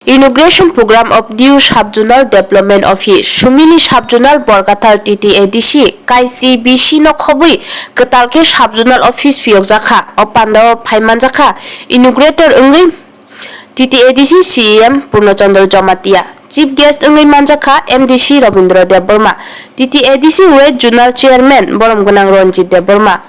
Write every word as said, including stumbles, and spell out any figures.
Inauguration Program of New Sub-Zonal Development Office, Sumini Sub-Zonal Borkathal T T A D C, Kaisi B C no khobwi kwtal khe Sub-Zonal Office phiyokjakha. O pandao phai manjakha inaugurator wngwi T T A D C C E M Purno Chandra Jamatia, Chief Guest wngwi manjakha M D C Rabindra Debbarma, T T A D C West Zonal Chairman Borom Gwnang Ranjit Debbarma.